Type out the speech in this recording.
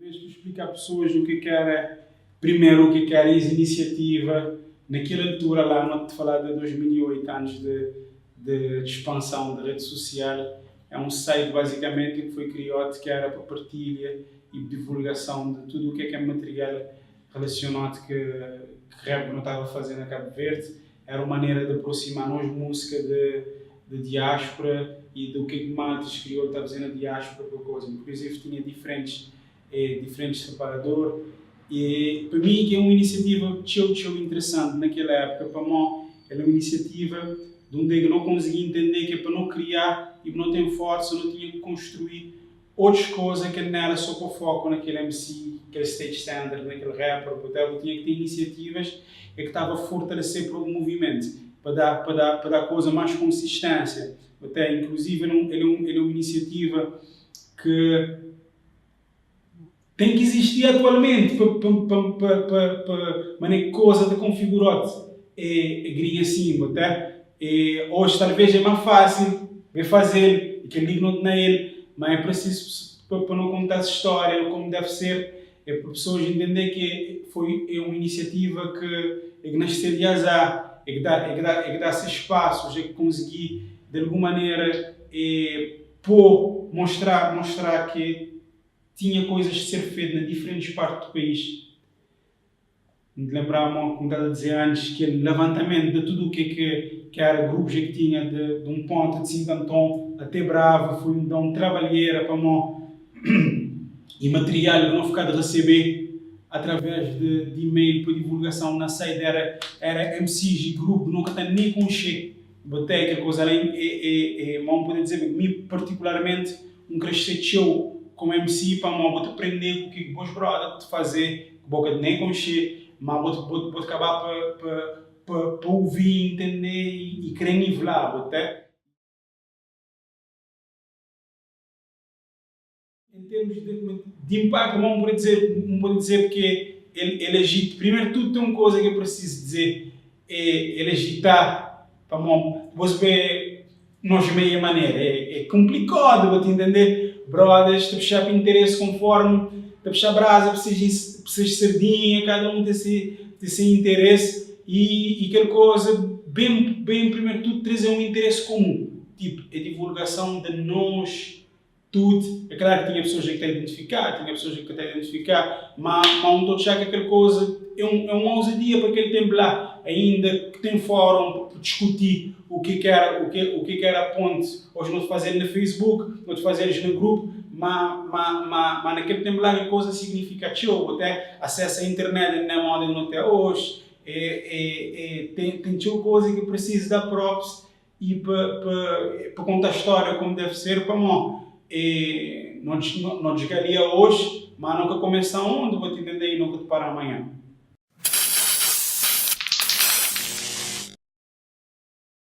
Talvês pa explika pesoas u ke ki era primeru u ke ki era es inisiativa na kel altura la, no ta fala de 2008 antis de de expansão de rede social, é um site basicamente ki foi krióde ki era pa partilha e divulgason de tudu u ke ki é material relacionóde ke rap no tava faze na Cabo Verde. Era un manera di aproxima nos músika di di diáspora y do ke ki maltas kriolu ta faze na diáspora pa koza. Inkluzivi tinha diferentes diferentes separador y pa mi ki é un inisiativa txeu txeu interesanti na kel époka pamó el é un inisiativa di unde ki no konsigi intende ke pa no kriá y pa no ten forsa no tinha ki konstrui Otus koza ke n'era so po foku na kel MC, kel stage standard, na kel rapper, whatever, tinha ki ten inisiativas e ki tava fortalese propi moviment pa da pa da pa da koza mas konsistensia. Até inkluzive el el el el é un inisiativa ke ten ki izisti atualmenti pa pa pa pa pa pa mane koza ta konfigurod e e grinha asin, até E oji talvês é más fásil be faze-l i kel li ki no na el, má é presizu pa no konta-s stória komu deve ser, é pa pesoas intendê ke foi é un inisiativa ke é ke nascê di azar, é ke da é ke da é ke da ses pasus, é ke konsegui di algun manera é pô mostrá mostrá ke tinha koizas ser fetu na diferentes parti di país. N ta lenbrá mo ku N ta ta dizê antis, kel levantamentu de tudu ke ke ke era grupus ke tinha de de un ponta de Sintu Anton até Brava foi un da un trabalhera pamó e material ke no fká de resebê através de de email pa divulgasão na site era era MCs e grupu no ka ta nem konxê botê kel koza la e e e mo N pode dizê mi partikularmenti N kresê txeu komu MC pamó bo ta prendê ku ke bos brother ta fazê Bo ka nem konxe, ma bo bo bo ta kaba pa pa pa pa uvi, intende i kre nivla bo te. Em termos de de impacto, ma um pode dizer, um pode dizer porque el el agite, primeiro de tudo tem um coisa que é preciso dizer, é el agita pamo bos be nos meia manera é é complicado bo ta intende, brothers ta puxa pa interesse conforme ta puxa brasa pa ses pa ses sardinha cada um tem se tem se interesse e e kel coisa bem bem primeiro de tudo traze um interesse comum tipo é divulgação de nos Tudo. É klaru ki tinha pesoas ki ta identifiká, tinha pesoas ki ka ta identifiká, má má un ta otxá ki kel koza é un é un ouzadia pa kel tenpu lá, ainda ki ten fórum pa diskuti u ki ki éra u ki u ki ki éra ponte. Oji no ta faze-l na Facebook, no ta faze-l na grupu, má má má má na kel tenpu lá kel koza signifika txeu, bo ten asesu a internet na moda ki no ten oji, é é é ten ten txeu koza ki presiza da props E pa pa pa conta storia como deve ser pamo e no no djiga lia hoje ma no ka começa onde bo ta intende e no ka ta para amanhã.